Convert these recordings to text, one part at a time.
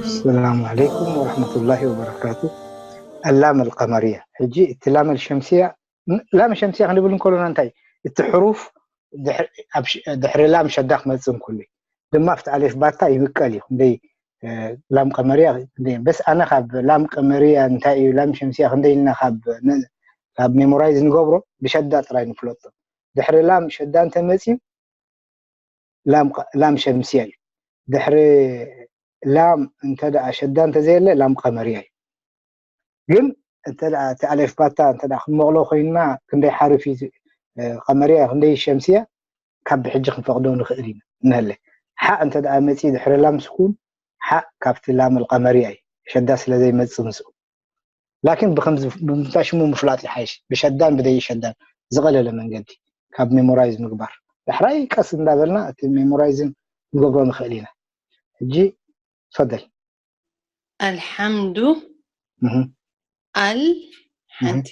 السلام عليكم ورحمة الله وبركاته. اللام القمرية. ሕጂ እቲ ላም ሸምስያ ላም ሸምስያ ክንብል እንከሎና እንታይ እቲ ሕሩፍ ድሕሪ ላም ሸዳ ክመፅእ እንከሎ ድማ ኣብቲ ኣሌፍ ባታ ይብቀል እዩ። ክንደይ ላም ቀመርያ ክንደይ በስ ኣነ ካብ ላም ቀመርያ እንታይ እዩ ላም ሸምስያ ክንደይ ኢልና ካብ ሜሞራይዝ ንገብሮ ብሸዳ ጥራይ ንፍለጦ። ድሕሪ ላም ሸዳ እንተመፅዩ ላም ሸምስያ እዩ። ድሕሪ ላም እንተ ሸዳ እንተዘየለ ላም ቀመርያ እዩ። ግን እንተ እቲ ኣሌፍ ባታ እንተ ክንመቕሎ ኮይንና ክንደይ ሓርፍ እዩ ቀመርያ ክንደይ ሸምስያ ካብ ብሕጂ ክንፈቕዶ ንኽእል ኢና። እንሀለ ሓ እንተ መፂ ድሕሪ ላም ስኩን ሓ ካብቲ ላም ቀመርያ እዩ። ሸዳ ስለ ዘይመፅእ ምስኡ ላኪን ብከምዚ ብምንታይ ሽሙ ምፍላጥ ይሓይሽ። ብሸዳን ብደይ ሸዳን ዝቐለለ መንገዲ ካብ ሜሞራይዝ ምግባር። ዳሕራይ ቀስ እንዳበልና እቲ ሜሞራይዝን ንገብሮ ንኽእል ኢና። ሕጂ ፈደል ኣልሓምዱ ኣል ሓንቲ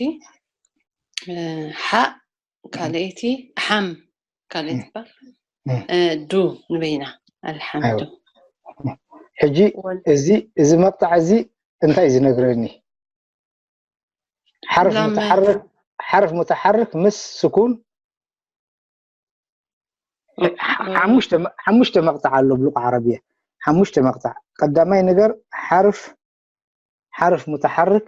ሓ ካልኣይቲ ሓም ካልኣይቲ ባ ዱ ንበይና ኣልሓምዱ። ሕጂ እዚ እዚ መቅጣዕ እዚ እንታይ ዝነግረኒ? ሓርፍ ሙተሓርክ ሓርፍ ሙተሓርክ ምስ ስኩን ሓሙሽተ መቅጣዕ ኣሎ ብሉቅ ዓረብየ ሓሙሽተ መቅጣዕ። ቀዳማይ ነገር ሓርፍ ሓርፍ ሙተሓርክ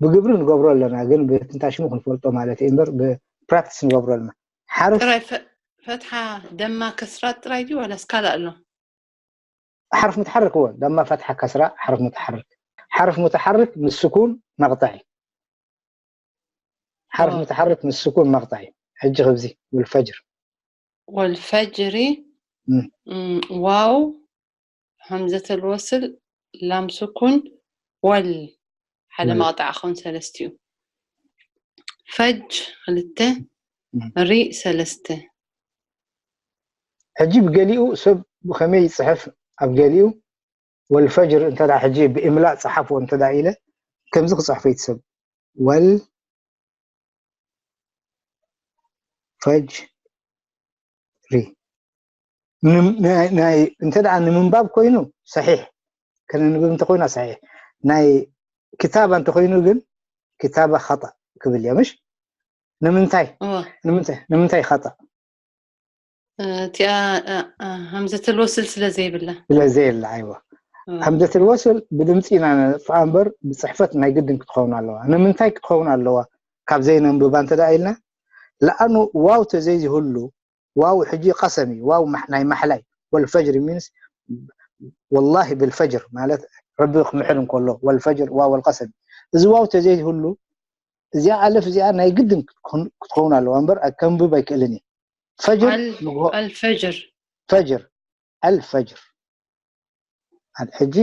ብግብሪ ንገብሮ ኣለና፣ ግን ብትንታሽሙ ክንፈልጦ ማለት እዩ እምበር ብፕራክቲስ ንገብሮ ኣለና። ሓርፍ ጥራይ ፈትሓ ደማ ከስራት ጥራይ ድዩ ዋላስ ካልእ ኣሎ? ሓርፍ ሙተሓርክ እወ ደማ ፈትሓ ከስራ ሓርፍ ሙተሓርክ ሓርፍ ሙተሓርክ ምስ ስኩን መቕጣዕ እዩ። ሓርፍ ሙተሓርክ ምስ ስኩን መቕጣዕ እዩ። ሕጂ ክብዚ ወልፈጅር ወልፈጅሪ ዋው ሀምዘተል ወስል ላም ስኩን ወል ሓደ መቕጣዕ ክኸውን ሰለስቲኡ ፈጅ ክልተ ሪ ሰለስተ። ሕጂ ብገሊኡ ሰብ ብኸመይ ይፅሕፍ? ኣብ ገሊኡ ወልፈጅር እንተ ሕጂ ብእምላእ ፀሓፍዎ እንተ ኢለ ከምዚ ክፅሕፎ ይትሰብ ወል ፈጅሪ እንተ ደኣ ንምንባብ ኮይኑ ሰሒሕ ከነንብብ እንተኮይና ሰሒሕ ናይ ክታባ እንተኮይኑ ግን ክታባ ኸጣእ ክብል እያ ምሽ ንምንታይ ንምንታይ ኸጣእ እቲኣ ሀምዘተል ወስል ስለ ዘይብላ ስለ ዘየላ ኣይዋ ሀምዘተል ወስል ብድምፂ ኢና ነጥፍኣ እምበር ብፅሕፈት ናይ ግድን ክትኸውን ኣለዋ ንምንታይ ክትኸውን ኣለዋ ካብ ዘይነንብባ እንተ ኢልና ለኣኑ ዋው ተዘይዝህሉ ዋው ሕጂ ቀሰም እዩ ዋው ናይ ማሕላይ ወልፈጅር ሚንስ ወላሂ ብልፈጅር ማለት ረቢ ክምሕር እንከሎ ወልፈጅር ዋው ወልቀሰም እዚ ዋው ተዘይህሉ እዚኣ ኣለፍ እዚኣ ናይ ግድን ክትኸውን ኣለዋ እምበር ከንብብ ኣይክእልን እዩ ፈጅር ኣልፈጅር ፈጅር ኣልፈጅር ሕጂ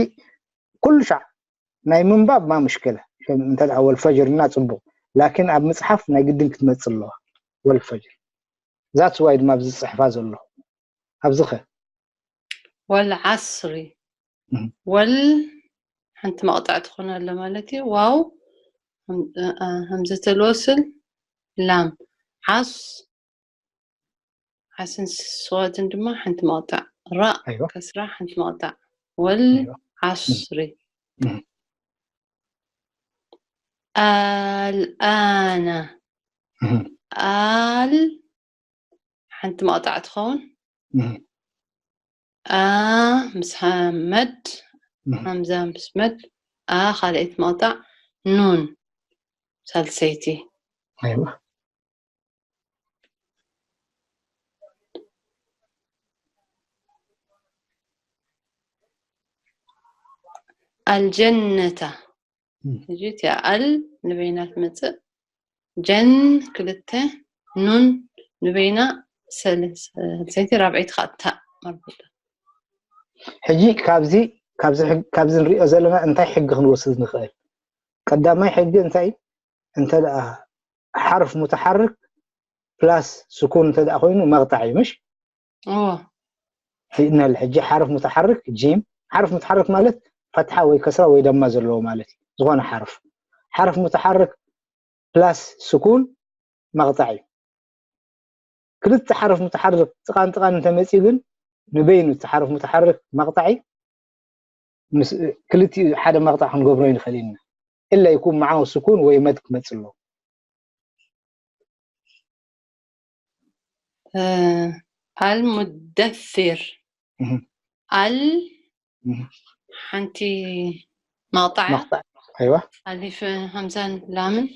ኩሉ ሻዕ ናይ ምንባብ ማ ምሽክለ እንተ ወልፈጅር እና ፅቡቅ ላኪን ኣብ ምፅሓፍ ናይ ግድን ክትመፅእ ኣለዋ ወልፈጅር ዛትስ ዋይ ድማ ኣብዚ ዝፅሕፋ ዘሎ ኣብዚ ኸ ወልዓስሪ ወል ሓንቲ መቕጣዕ ትኾን ኣሎ ማለት እዩ ዋው ሀምዘተል ወስል ላም ዓስ ዓስን ስዋትን ድማ ሓንቲ መቕጣዕ ራእ ከስራ ሓንቲ መቕጣዕ ወል ዓስሪ ኣልኣና ኣል ሓንቲ መቕጣዕ ትኸውን ኣ ምስ ሓመድ ሃምዛ ምስ መድ ኣ ካልኣይቲ መቕጣዕ ኑን ሳልሰይቲ ኣይዋ ኣልጀነታ ሕጂ እቲኣ ኣል ንበይና ትመፅእ ጀን ክልተ ኑን ንበይና ሰልሰይቲ ራብዐይቲ ከዓ ታእ መርቡጣ ሕጂ ካብዚ ካብዚ ንሪኦ ዘለና እንታይ ሕጊ ክንወስድ ንኽእል? ቀዳማይ ሕጊ እንታይ እንተ ሓርፍ ሙተሓርክ ፕላስ ስኩን እንተ ኮይኑ መቕጣዕ እዩ ምሽ? እዎ ሪእናል ሕጂ ሓርፍ ሙተሓርክ ጂም ሓርፍ ሙተሓርክ ማለት ፈትሓ ወይ ከስራ ወይ ደማ ዘለዎ ማለት እዩ ዝኾነ ሓርፍ ሓርፍ ሙተሓርክ ፕላስ ስኩን መቕጣዕ እዩ ክልተ ሓረፍ ሙተሓርክ ጥቓን ጥቓን እንተመፅዩ ግን ንበይኑ እቲ ሓረፍ ሙተሓርክ መቕጣዒ ምስ ክልቲኡ ሓደ መቕጣዕ ክንገብሮ ይንኽእል ኢና። إلا يكون معه سكون ወይ መድ ክመፅእ ኣለዎ። المدثر እህ። ال እህ። ሓንቲ መቕጣዕ መቕጣዕ ኣይዋ ኣሊፍ ሃምዛን ላምን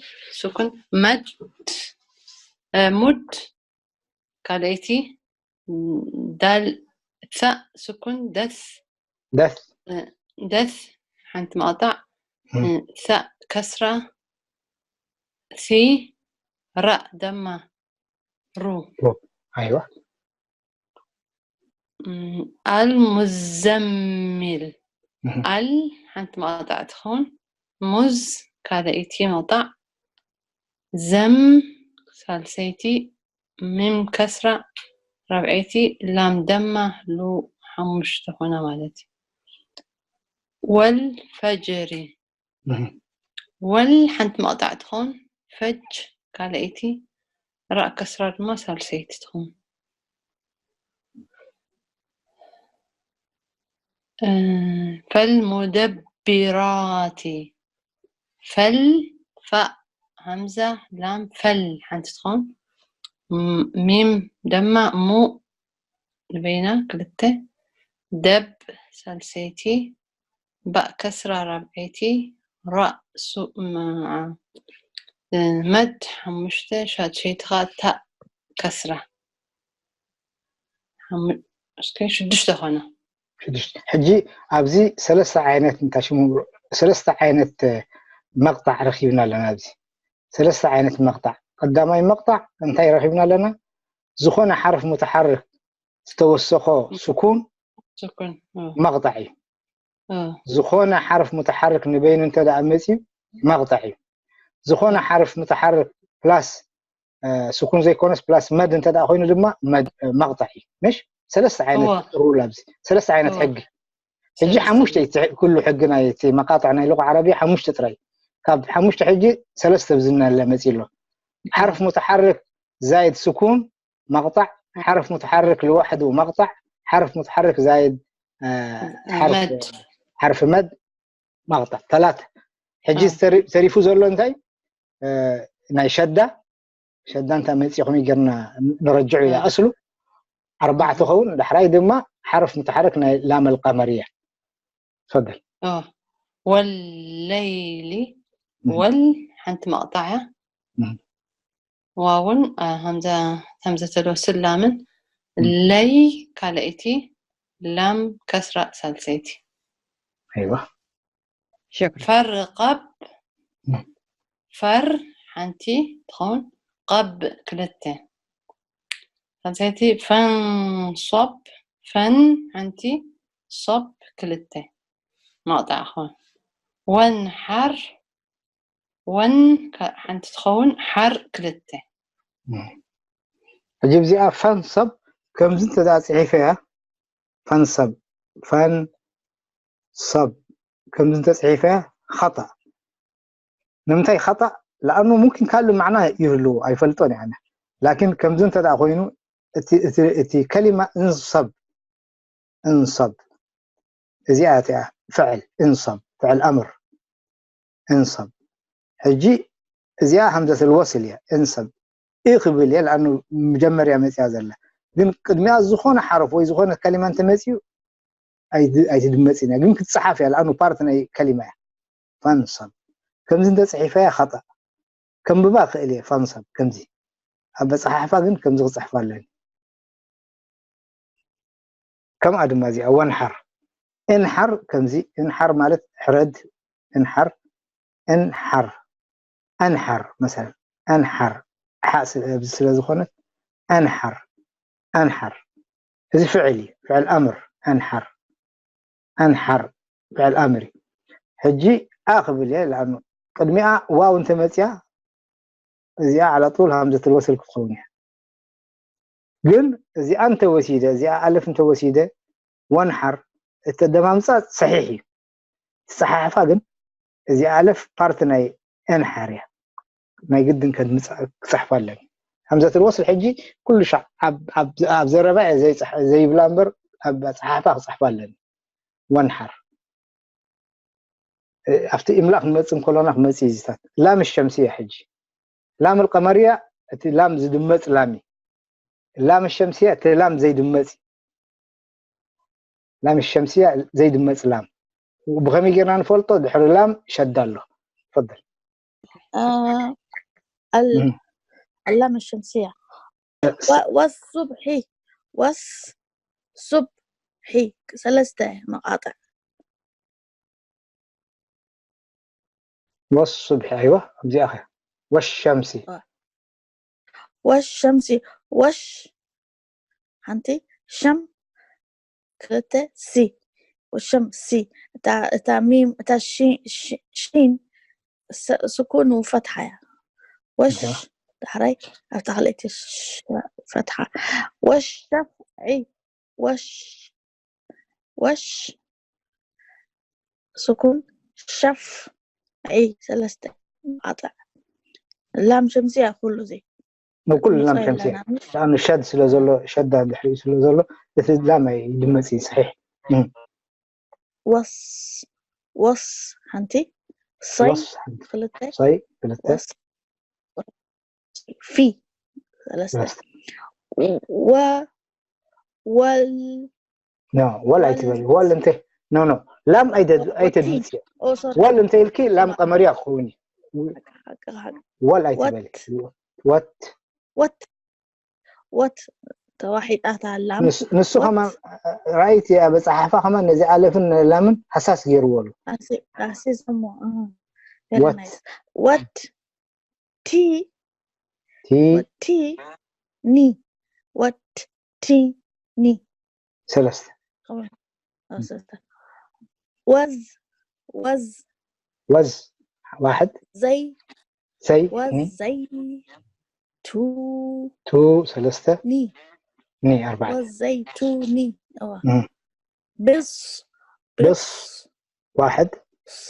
ስኩን መድ ሙድ ካልኣይቲ ዳል ثاء ስኩን ደስ ደስ ደስ ሓንቲ መቕጣዕ እም። ثاء ከስራ ሲ ራእ ደማ ሩ ኣይዋ እም፣ المزمل እህ። ال ሓንቲ መቕጣዕ ትኸውን ሙዝ ካልኣይቲ መቕጣዕ ዘም ሳልሰይቲ ሚም ከስራ ራብዐይቲ ላም ደማ ሉ ሓሙሽተ ኮና ማለት እዩ። والفجر እህ። ወል ሓንቲ መቕጣዕ ትኸውን ፈጅ ካልኣይቲ ራእ ከስራ ድማ ሳልሰይቲ ትኸውን። እ፣ ፈልሙደቢራቲ ፈል ፋእ ሃምዛ ላም ፈል ሓንቲ ትኸውን ም- ሚም ደማ ሙ ንበይና ክልተ ደብ ሳልሰይቲ ባእ ከስራ ራብዐይቲ ራእ ሱ መዓ እ፣ መድ ሓሙሽተ ሻድሸይቲ ኸዓ ታእ ከስራ ሓሙ- እስከ ሽዱሽተ ኾነ። ሽዱሽተ ሕጂ ኣብዚ ሰለስተ ዓይነት እንታይ ሽሙ ሰለስተ ዓይነት መቕጣዕ ረኺብና ኣለና ኣብዚ ሰለስተ ዓይነት መቕጣዕ ቀዳማይ መቕጣዕ እንታይ ረኺብና ኣለና ዝኾነ ሓርፍ ሙተሓርክ ዝተወሰኾ ስኩን ስኩን እ፣ መቕጣዕ እዩ እ፣ ዝኾነ ሓርፍ ሙተሓርክ ንበይኑ እንተ ደኣ መፅዩ መቕጣዕ እዩ ዝኾነ ሓርፍ ሙተሓርክ ፕላስ እ፣ ስኩን ዘይኮነስ ፕላስ መድ እንተ ደኣ ኮይኑ ድማ መድ- እ፣ መቕጣዕ እዩ ምሽ ሰለስተ ዓይነት እወ። ሩል ኣብዚ ሰለስተ ዓይነት እወ። ሕጊ ሕጂ ሰለስተ ሓሙሽተ እዩ እቲ ኩሉ ሕጊ ናይ እቲ መቃጥዕ ናይ ልቋ ዓረብያ ሓሙሽተ ጥራይ ካብ ሓሙሽተ ሕጂ ሰለስተ ብዝናለ መፂ ኣሎ ሓርፍ ሙተሓርክ ዛይድ ስኩን መቕጣዕ ሓርፍ ሙተሓርክ ልዋሕዱ መቕጣዕ ሓርፍ ሙተሓርክ ዛይድ እ፣ ሓርፍ መድ ሓርፍ መድ መቕጣዕ ተላተ ሕጂ እ። ዝተሪ- ተሪፉ ዘሎ እንታይ እ፣ ናይ ሸዳ ሸዳ እንታይ መፂኹም ጌርና ንረጅዑ ኢላ እ። ኣስሉ ኣርባዕተ ኸውን ዳሕራይ ድማ ሓርፍ ሙተሓርክ ናይ ላመል ቀመርያ ፈል እ፣ ወለይሊ እም። ወል ሓንቲ መቕጣዕያ እም። ዋውን እ፣ ሃምዛ ሃምዘተል ወስል ላምን እም። ለይ ካልኣይቲ ላም ከስራ ሳልሰይቲ ኣይዋ شكرا ፈር ቐብ እም። ፈር ሓንቲ ትኸውን ቐብ ክልተ ሳልሰይቲ ፈን ሶብ ፈን ሓንቲ ሶብ ክልተ መቕጣዕ ኸውን ወን ሓር ወን ካ- ሓንቲ ትኸውን ሓር ክልተ እም። ሕጂ ኣብዚኣ ፈን ሰብ ከምዚ እንተ ደኣ ፅሒፈያ ፈን ሰብ ፈን ሰብ ከምዚ እንተ ፅሒፈያ ኸጣእ ንምንታይ ኸጣእ ለኣኑ ሙምኪን ካልእ ማዕና ይህልዎ ኣይፈልጦን እየ ኣነ ላኪን ከምዚ እንተ ደኣ ኮይኑ እቲ- እቲ- እቲ ከሊማ እንሰብ እንሰብ እዚኣ እቲኣ ፍዕል እንሰብ ፍዕል ኣምር እንሰብ ሕጂ እዚኣ ሃምዘተል ወስል እያ እንሰብ ኢ ክብል እየ ለኣኑ መጀመርያ መፅያ ዘላ ግን ቅድሚያ ዝኾነ ሓረፍ ወይ ዝኾነ ከሊማ እንተመፅዩ ኣይትድመፅን እያ ግን ክትፀሓፍ እያ ለኣኑ ፓርት ናይ ከሊማ እያ ፋንሰብ ከምዚ እንተፅሒፈያ ኸጣእ ከንብባ ክእል እየ ፋንሰብ ከምዚ ኣብ ኣፀሓሕፋ ግን ከምዚ ክፅሕፋ ኣለኒ ከምኣ ድማ እዚኣ ወንሓር እንሓር ከምዚ እንሓር ማለት ሕረድ እንሓር እንሓር ኣንሓር መሰለን ኣንሓር ሓ ኣብዚ ስለ ዝኾነት ኣንሓር ኣንሓር እዚ ፍዕል እዩ ፍዕል ኣምር ኣንሓር ኣንሓር ፍዕል ኣምር እዩ ሕጂ ኣ ክብል እየ ለኣኑ ቅድሚኣ ዋው እንተመፅያ እዚኣ ዓላጡል ሃምዘተል ወስል ክትኸውን እያ ግን እዚኣ እንተወሲደ እዚኣ ኣለፍ እንተወሲደ ወንሓር እተደማምፃ ሰሒሕ እዩ ትፀሓሕፋ ግን እዚኣ ኣለፍ ፓርቲ ናይ እንሓር እያ ናይ ግድን ክፅሕፋ ኣለኒ همزة الوصل ሕጂ ኩሉ ሻዕ ኣብ ኣብ ኣብ ዘረባ እየ ዘይጽሕ ዘይብላ እምበር ኣብ ኣጸሓሕፋ ክጽሕፋ ኣለኒ። ወንሓር ኣብቲ እምላእ ክንመጽእ እንከሎና ክመጽእ እዩ እዚታት። ላም ሸምስያ ሕጂ ላም ቀመርያ እቲ ላም ዝድመጽ ላም እዩ። ላም ሸምስያ እቲ ላም ዘይድመጽ እዩ። ላም ሸምስያ ዘይድመጽ ላም ብኸመይ ጌርና ንፈልጦ? ድሕሪ ላም ሸዳ ኣሎ። ፈል ال اللام الشمسية والصبح والصبح ሰለስተ መቃጥዕ والصبح ኣይዋ ኣብዚኣ ኸ والشمس والشمس وش ሓንቲ ሸም ክልተ ሲ والشمس እታ ሚም እታ ሺን ስኩን ፈትሓ እያ ወሽ ዳሕራይ ኣብታ ካልኣይቲ ፈትሓ ወሸፍዒ ወሽ ወሽ ስኩን ሸፍዒ ሰለስተ ቃጥዕ ላም ሸምስያ ኩሉ እዚ ንኩሉ ላም ሸምስያ ሸድ ስለ ዘሎ ሸዳ ድሕሪኡ ስለ ዘሎ እቲ ላም ኣይድመጽ እዩ ሰሒሕ ወስ ወስ ሓንቲ ሳይ ክልተ ሳይ ክልተ ፊ ሰለስተ ወ ወል ኖ ወል ኣይትበል ወል እንተ ኖ ኖ ላም ኣይተድምጽ ወል እንተ ኢልኪ ላም ቀመርያ ክኸውን እዩ ወል ኣይትበል ወት ወት ወት ተዋሒጣታ ኣላ ንሱ ከማን ራይት ኣብ ኣጸሓሕፋ ከማን ነዚ ኣለፍን ላምን ሃሳስ ገይርዎ ኣሎ ኣሲዞሞ ወት ቲ ቲ ቲ ኒ ወት ቲ ኒ ሰለስተ ወዝ ወዝ ወዝ ዋሕድ ዘይ ዘይ ወዝ ዘይ ቱ ቱ ሰለስተ ኒ ኒ ኣርባዕተ ወዝ ዘይ ቱ ኒ እዋ ብስ ብስ ዋሕድ ص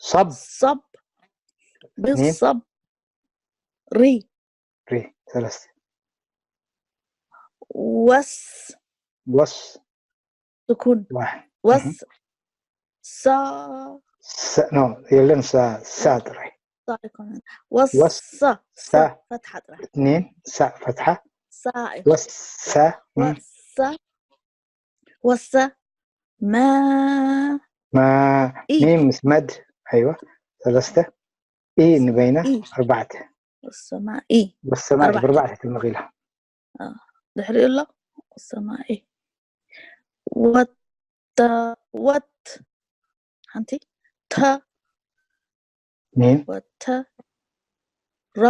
صب صب بالصب ሪ ሪ ሰለስተ ወስ ወስ ስኩን ዋሕድ ወስ ሳ ኖ የለን ሳ ሳ ጥራይ ሳ ኣይኮነን ወስ ወስ- ሳ ሳ- ፈትሓ ጥራይ ኒን ሳ ፈትሓ ሳ ወስ ሳ ወሳ ወሳ ማ ማ ኢ ሚም ምስ መድ ኣይዋ ሰለስተ ኢ ንበይና ኢ። ኣርባዕተ ወሰማ ኢ ወሰማ ኣርባዕተ። ብርባዕተ ተመቒላ ድሕሪኡ ኣሎ ወሰማ ኢ ወተ ወት ሓንቲ ተ ሚም ወተ ራ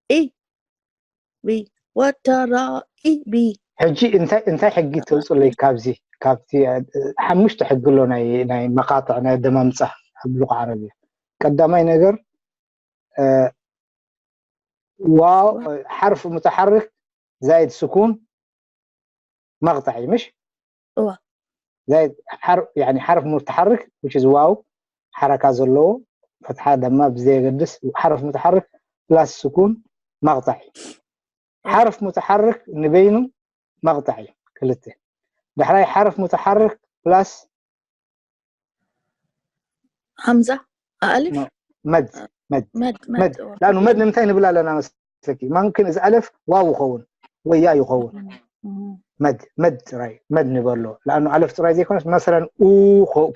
ኢ ቢ ወተ ራ ኢ ቢ ሕጂ እንታይ እንታይ ሕጊ ተውፅለይ ካብዚ ካብቲ እ፣ ሓሙሽተ ሕጊ ኣሎ ናይ ናይ መቃጥዕ ናይ ኣደማምፃ ኣብ ሉቃ ዓረብያ ቀዳማይ ነገር እ፣ ዋው እ፣ ሓርፍ ሙተሓርክ ዛይድ ስኩን መቅጣዕ እዩ ምሽ እዋ ዛይድ ሓር- ያኒ ሓርፍ ሙተሓርክ which is ዋው ሓረካ ዘለዎ ፈትሓ ደማ ብዘየገድስ ሓርፍ ሙተሓርክ ፕላስ ስኩን መቅጣዕ እዩ ሓርፍ ሙተሓርክ ንበይኑ መቅጣዕ እዩ ክልተ ዳሕራይ ሓርፍ ሙተሓርክ ፕላስ ሃምዛ ኣልፍ መድ መድ መድ መድ መድ እዋ ላኑ መድ ንምንታይ ንብል ኣለና መስለኪ ማምክን እዚ ኣለፍ ዋው ይኸውን ወይ ያ ይኸውን እም፣ መድ መድ ጥራይ መድ ንበሎ ላኑ ኣለፍ ጥራይ ዘይኮነስ መሰለን ኡ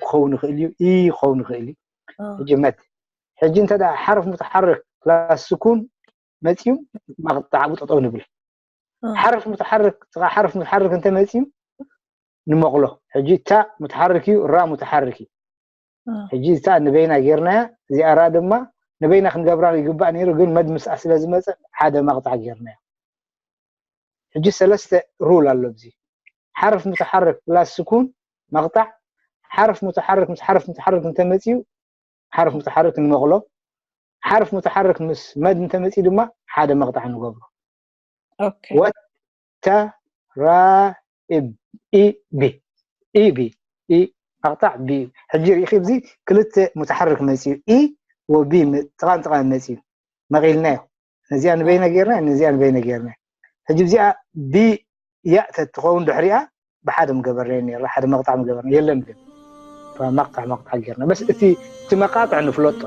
ክኸውን ይኽእል እዩ ኢ ክኸውን ይኽእል እዩ ኦ፣ ሕጂ መድ ሕጂ እንተ ደኣ ሓርፍ ሙተሓርክ ፕላስ ስኩን መፅዩ መቕጣዕ ጠጠው ንብል ኦ፣ ሓርፍ ሙተሓርክ ጥቓ ሓርፍ ሙተሓርክ እንተ መፅዩ ንመቕሎ ሕጂ ታ ሙተሓርክ እዩ ራ ሙተሓርክ እዩ ኦ፣ ሕጂ እታ ንበይና ጌርናያ እዚኣ ራ ድማ ንበይና ክንገብራ ይግባእ ነይሩ ግን መድ ምስኣ ስለ ዝመፀ ሓደ መቕጣዕ ጌርናዮ ሕጂ ሰለስተ ሩል ኣሎ ኣብዚ ሓርፍ ሙተሓርክ ፕላስ ስኩን መቕጣዕ ሓርፍ ሙተሓርክ ምስ ሓርፍ ሙተሓርክ እንተመፅኡ ሓርፍ ሙተሓርክ ንመቕሎ ሓርፍ ሙተሓርክ ምስ መድ እንተመፅኡ ድማ ሓደ መቕጣዕ ንገብሮ ኦኬ ወተራኢብ ኢ ቢ ኢ ቢ ኢ መቕጣዕ ቢ እዩ። ሕጂ ርኢኺ ኣብዚ ክልተ ሙተሓርክ መፂኡ ኢ ወቢ ም- ጥቓን ጥቓን መፂኡ መቒልናዮ። እዚኣ ንበይነ ጌርና፣ ንዚኣ ንበይነ ጌርና። ሕጂ እዚኣ ብያእ ተትኸውን ድሕሪኣ ብሓደ ምገበርናዮ ነርና፣ ሓደ መቕጣዕ ምገበርና የለን ግን መቕጣዕ መቕጣዕ ጌርና። በስ እቲ እቲ መቓጥዕ ንፍለጦ።